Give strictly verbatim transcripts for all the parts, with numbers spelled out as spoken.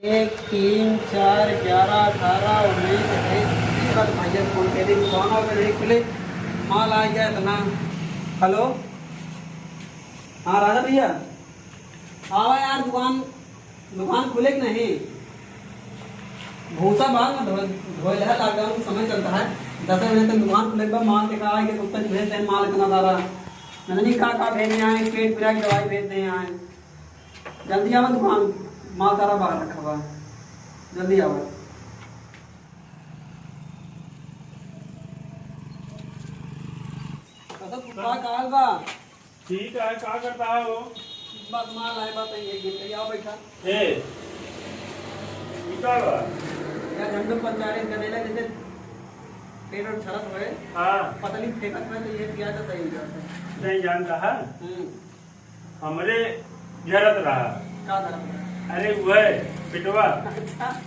एक, तीन, चार, ग्यारह, अठारह, उन्नीस, इक्कीस, इकतीस, भैया फोन के दिन कौन हो गए खुले, माल आ गया इतना। हेलो, हाँ राजा भैया, आवा यार दुकान, दुकान खुले कि नहीं? भूसा बाहर में धो-, धोए है, लॉकडाउन का समय चलता है, दस बजे तक दुकान खुले बा, माल देखा आए कि कुत्ता जी भेज दे माल इतना सारा, मैंने नहीं कहा, कहा भेजने आए, पेट पिराई दवाई भेजने आए। जल्दी आवा दुकान, माल सारा बाहर रखा बा, जल्दी आवा। कसम कुत्ता का हाल बा? ठीक है, का करता है वो? बस माल आए, बात ये गिर गई, आओ बैठा। ए, ई का बा? या झंडू पंचायत का देला जैसे पेट और छरत हुए, हाँ। पतली फेंकत हुए तो ये किया तो सही हो जाता है। नहीं जानता है? हम्म। हमरे झरत रहा। का झरत रहा? अरे वह पेटवा। अच्छा।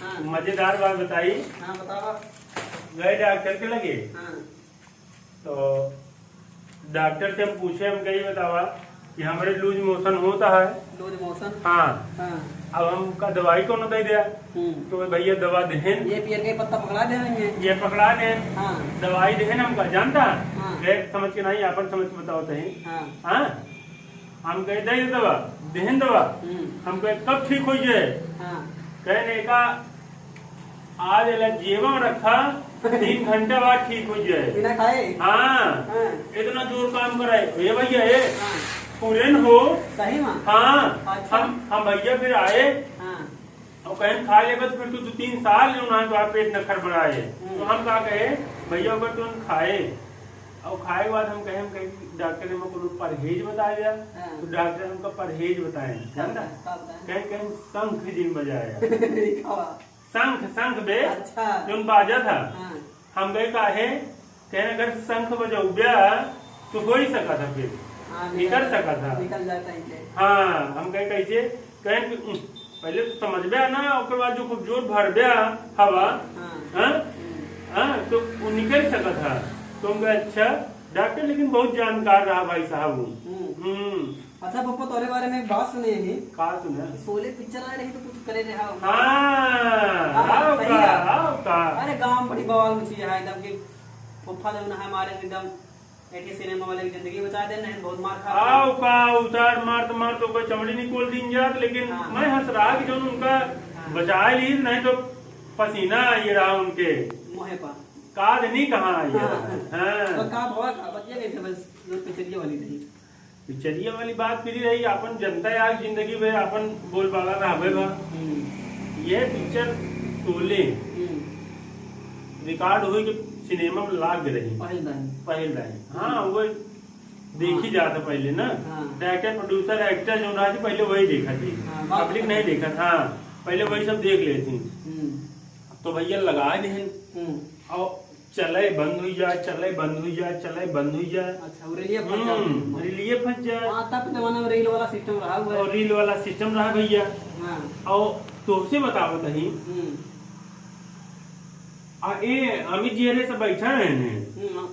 हाँ। मजेदार बात बताई। हाँ, बतावा। गए डॉक्टर के लगे। हाँ। तो डॉक्टर से हम पूछे, हम कही बतावा कि हमरे लूज मोशन होता है। Loose motion? हाँ। हाँ। अब हमका दवाई कौन दे दिया? हम्म। तो भैया दवा देहन। ये पियर के पत्ता पकड़ा दे हमें। ये पकड़ा देहन। हाँ। दवाई देहन हमका, जानता? हाँ। गैर समझ के नहीं, अपन समझ के बताओ तही। हाँ। हाँ। हम कहे दे दवा, देहन दवा। हम्म। हम कहे कब ठीक हो जाए? हाँ। कहे ने का आज एला जेवा में रखा, तीन घंटा बाद ठीक हो जाए। बिना खाए? हाँ। हाँ। इतना जोर काम कराए। ए भैया, ए, हाँ। पुरेन हो। सही में? हाँ। अच्छा। हम, हम भैया फिर आए। हाँ। और कहें खा ले बस, फिर तू दो तीन साल जो ना तो आप पेट न खड़बड़ाए। हम्म। तो हम का कहे, भैया अगर तुम खाए, और खाए के बाद हम कहे, हम कहे कि डॉक्टर ने हमको परहेज बताया। हाँ। तो डॉक्टर हमको परहेज बताए। का जानता? बताए? का बताए? कहें, कहें शंख जिन बजाया। का? शंख, शंख बे, अच्छा। जोन बाजा था। हाँ। हम कहे काहे? कहें अगर शंख बजौब्या तो हो ही सका था फिर। हाँ, निकल निकल, सका था। निकल जाता है इनके। हाँ, हम कहे कैसे? कहें कि, उम, पहले तो समझब्या ना, ओकर बाद जो खूब जोर भरब्या हवा, हाँ। हाँ? हम्म। हाँ, तो वो निकल सका था। तो हम कहे, अच्छा, डॉक्टर लेकिन बहुत जानकार रहा भाई साहब वो। हम्म। हम्म। अच्छा पप्पा, तोरे बारे में एक बात सुने ही। का सुने? शोले पिक्चर आए रही तो कुछ करे रहे हो। हाँ, हाँ, आओ सही का, है। आओ का। अरे गाँव बड़ी बवाल मची है एकदम कि फुफ्फा जो ना हमारे एकदम एक ही सिनेमा वाले की जिंदगी बचा दे, नहीं बहुत मार खा आओ का, उसार मार तो मार तो कोई चमड़ी निकोल दीन जात, लेकिन हाँ। मैं हंस रहा कि जो उनका हाँ। बचा ली, नहीं तो पसीना ये रहा उनके। मुँहे पर। काद नहीं कहाँ आई है। हाँ। हाँ। तो का भवा का बतिया कैसे बस जो पिक्चरिया वाली रही। पिक्चरिया वाली बात फिर रही, अपन जनता यार जिंदगी में अपन बोलबाला रहबे बा। हम्म। ये पिक्चर शोले हम्म। रिकॉर्ड हुई कि सिनेमा में लाग रही। पहिल दाई। पहिल दाई। हाँ, वो देखी हाँ। जात है पहले ना। हाँ। डायरेक्टर, प्रोड्यूसर, एक्टर जो ना थी, पहले वही देखा थी। हाँ, बात पब्लिक तो नहीं है। देखा था, पहले वही सब देख लेती। हम्म। तो भैया लगा दे। हम्म। और चले बंद हुई जाए, चले बंद हुई जाए, चले बंद हुई जाए। अच्छा, वो रेलिया फंस जात हम्म, है। रेलिया फंस जाए। हाँ, तब के जमाना में रेल वाला सिस्टम रहा हुआ है। और रेल वाला सिस्टम रहा भैया। हाँ। और तोहसे बतावत ही। हम्म। आ, ए, अमित जी अरे सब बैठा रहे हैं। हम्म,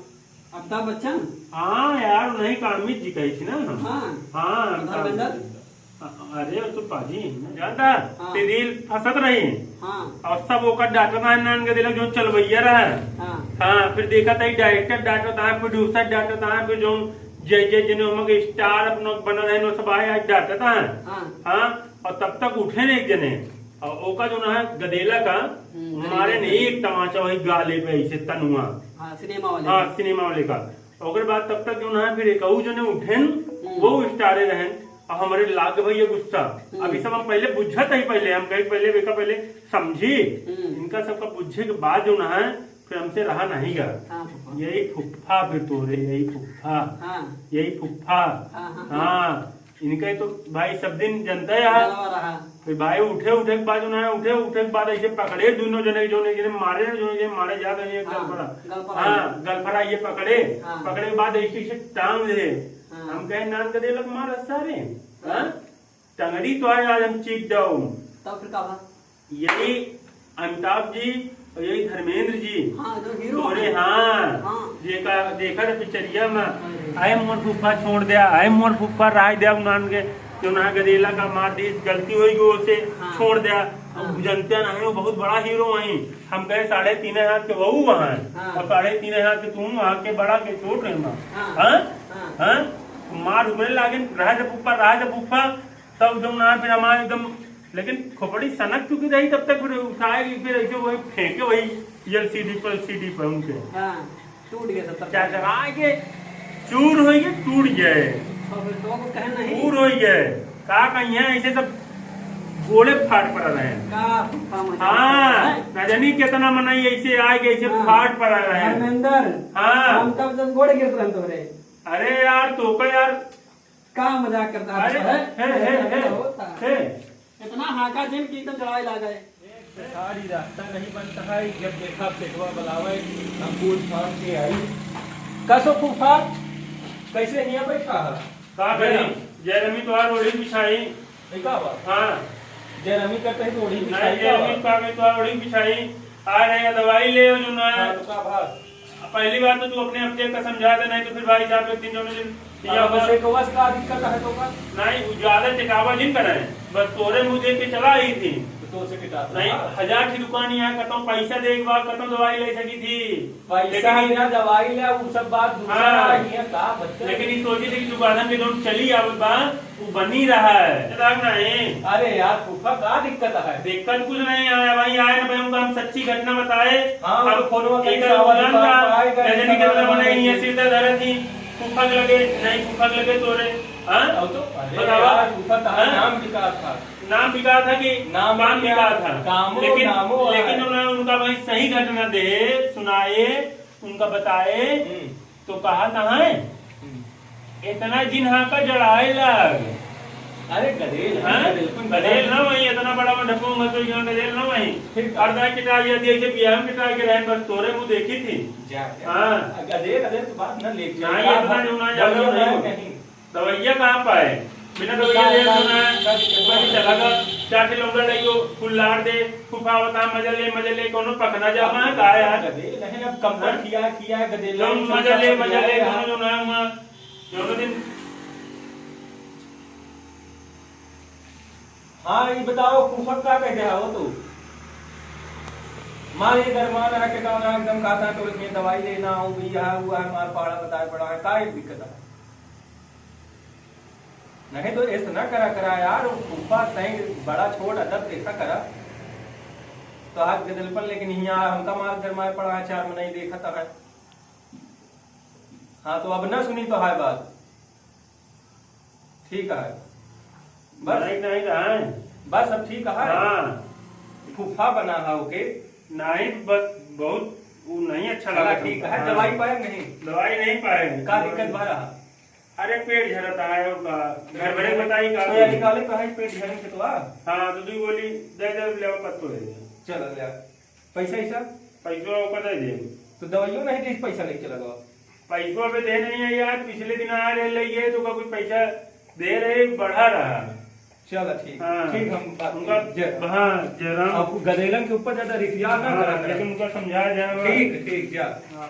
अमिताभ बच्चन? हाँ यार, उन्हीं का अमित जी कही थी ना। हाँ। हाँ, धर्मेंद्र? अ-, अरे, वो तो पाजी है ना, जानता है? हाँ। ते रील फंसत रही। हाँ। और सब ओकर डांटत है, नान के दिलक जो चलवैया रहा। हाँ। हाँ, फिर देखा था, डायरेक्टर डांटत है, प्रोड्यूसर डांटत है, फिर जो जय जय जने ओमक स्टार अपना बनल है, नो सब आए, आज डांटत है। हाँ। हाँ, और तब तक उठे नहीं एक जने। और ओका जो ना है, गदेला का, हम्म, मारे गदेला ने का। एक तमाचा वही गाले पे ऐसे तनुआ। हाँ, सिनेमा वाले हाँ, का। सिनेमा वाले का। ओकर बाद तब तक जो ना है, फिर एक और जने उठेन, हम्म। वो स्टारे रहन। अब हमरे लाग भैया गुस्सा। हम्म। अब ई सब हम पहले बुझत ही, पहले हम कहे पहले बेका पहले समझी। हम्म। इनका सबका बुझे के बाद जो ना है, फिर हमसे रहा नहीं गा। हाँ, फुफ्फा। यही फुफ्फा फिर तोरे, यही फुफ्फा। हाँ। यही फुफ्फा। हाँ, हाँ, हाँ। हाँ, इनका ही तो भाई सब दिन जनता है। जलवा रहा। फिर भाई उठे, उठे के बाद जो ना है, उठे, उठे के बाद ऐसे पकड़े दोनों जने, जो जने मारे, जो जने मारे जात है, ये हाँ, गलफरा। गलफरा। हाँ, गलफरा ये पकड़े, हाँ। पकड़े के बाद ऐसे, ऐसे टांग दे। हाँ। हम कहे, "नान का देलक मार सारे, हाँ? हाँ। टंगड़ी तो आज, आज हम चीर दऊ।" तब फिर का भा? यही अमिताभ जी और यही धर्मेंद्र जी। हाँ, जो हीरो तोरे, हैं। हाँ। हाँ। जे का देखा था पिक्चरिया में, अरे। "आए मोर फूफा छोड़ दे, आए मोर फूफा राय दे उनान के।" जो ना गदेला का मार दी, गलती होई गई, उसे हाँ। छोड़ दिया। हाँ। अब जनते ना है, वो बहुत बड़ा हीरो है। हम कहे साढ़े तीन हाथ के वहू वहाँ है हाँ। और साढ़े तीन हाथ के तुम वहाँ के बड़ा के छोट रहे माँ। हाँ। हाँ? हाँ। हाँ? मार उगले लागे, रहा जब ऊपर, रहा जब ऊपर, तब जब ना फिर हमारे एकदम, लेकिन खोपड़ी सनक चुकी रही तब तक फिर उठाएगी, फिर ऐसे वही फेंके वही एलसीडी पर, एलसीडी पर उनके। हाँ। टूट गए सब तरफ। चकरा के चूर होइ गए, टूट गए। अब तो कुछ कहे नहीं। चूर होइ गए। का कहिए, ऐसे सब गोड़े फाट पड़ रहे हैं। का फूफा मजाक हाँ, करता है? रजनी कितना मनई ऐसे आए गए, ऐसे हाँ। फाट पड़ रहे हैं। धर्मेंद्र, हाँ। हम तब जब गोड़े गिरत रहन तोहरे। अरे यार, तो का यार, का मजाक करता है? अरे, हे, हे, हे, होता है। हे। इतना हाका जिन की एकदम जड़ाई लाग गए। सारी रास्ता नहीं बनता है, जब देखा पेटवा बलावे, हम कूद फान के आई। कसो फूफा, कैसे हियां बैठा है? का करी? जय राम। जय रमी तोहार ओढ़ी बिछाई। नहीं का बात? हाँ। जय रमी करते ही तो ओढ़ी नहीं, बिछाई जय का रमी बात? का भी तोहार ओढ़ी बिछाई। आ रहे हैं दवाई ले, जो ना हाँ, तो का बात? पहली बात तो तू अपने आप का समझा दे, नहीं तो फिर भाई साहब एक दिन दोनों दिन अब या बस बस एक वस का दिक्कत है तो का? नहीं, वो ज्यादा टिकावा जिन करे, बस तोरे मुंह देख के चला आई थी। तो तोसे टिकात नहीं, रहा। हजार की दुकान यहाँ कतौ पैसा दे के बाद कतौ दवाई ले सकी थी। पैसा लेकिन बिना दवाई ले, वो सब बात दूसरा हाँ। है, का बच्चा? लेकिन ई सोची थी कि दुकानन के जौन चली आवे बा, वो बनी रहा है। दिक्कत नहीं। अरे यार, फूफा, का दिक्कत है? दिक्कत कुछ नहीं है, भाई आए ना भाई, उनका हम सच्ची घटना बताए। हाँ, अब तो फोनवा कहीं एक से आवाज दुकान उतार का पाएगा, रजनी के ऐसा वाला बना बना ये है। सीधा धरा थी, फूफा के लगे, नहीं फूफा के लगे तोरे, हाँ? अब तो, अरे बतावा। यार, फूफा, तहार हाँ? नाम बिका था। नाम बिका था कि नाम काम बिका बिका था? था। कामो लेकिन, नामो लेकिन है। उन्हें, उनका भाई सही घटना दे, सुनाए, उनका बताए, हम्म। तो कहा कहाँ है? हम्म। इतना जिन हाँ का जड़ाए लाग। अरे गदेल है, हाँ? गदेल कौन गदेल गदेल? ना वही, इतना बड़ा में ढपूंगा तो यहाँ गदेल ना वही। फिर का? अर्धा किटा या दिए के बियाह में किटा के रहन, बस तोरे मुंह देखी थी। जा, जा। हाँ। गदेल, गदेल की बात ना ले। नहीं, इतना जो ना ज्यादा नहीं हो। कहीं। दवाइया कहाँ पाए? बिना दवाइया ले ना, ना, ना, ऊपर ही चला गया। चार ठे लौंडा लइयो, कुल्लार दे, फूफा बता, मजा ले, मजा ले, कोनो पखना जामा है, का यार? गदेल नहीं, अब कम पर हाँ? खिया, खिया, गदेल जौन नहीं, मजा ले, सब मजा ले, खिया, कौनो जो ना हुआ, जौनो दिन। हाँ, ये बताओ, फूफा का कह दे हो तू? मार ये दरमान है, के कहना एकदम कहता है, तो इसमें दवाई लेना हो, भी यह हुआ है, मार पहाड़ा बताए पड़ा है, का एक दिक्कत है? नहीं तो ऐसा ना करा करा यार, फूफा सही बड़ा छोट अदब देखा करा। तो हाथ गदलपन, लेकिन यहाँ हमका मार गरमाए पड़ा है, चार मनई देखत है। हाँ, तो अब ना सुनी तो हाय बात। ठीक है। बस। नहीं, नहीं, नहीं। बस अब ठीक है। हाँ। फूफा बना है ओके। नहीं, बस बहुत वो नहीं अच्छा चला, लगा ठीक तुमको। है। हाँ। दवाई पाए नहीं? दवाई नहीं पाए। का दिक्कत भा रहा? अरे पेट झरत है और का, घर भरे बताई का तो या होई? निकाले तो है पेट झरे के तो आ। हाँ, तो दू गोली दे दे, लेवा पत्तो है। चलो ले आ। पैसा ऐसा? पैसा ओकर दे दे। तो दवाइयों नहीं दे, पैसा लेके चला गवा। पैसा अबे दे नहीं है यार, पिछले दिन आ रहे ले ये तो का कुछ पैसा दे रहे, बढ़ा रहा। चलो ठीक, हाँ। ठीक हम बात उनका, जय। हाँ, जयराम। अब गदेलन के ऊपर ज्यादा रिसिया ना हाँ, करा करा। लेकिन उनका समझा जाए। ठीक, ठीक, जा। हाँ।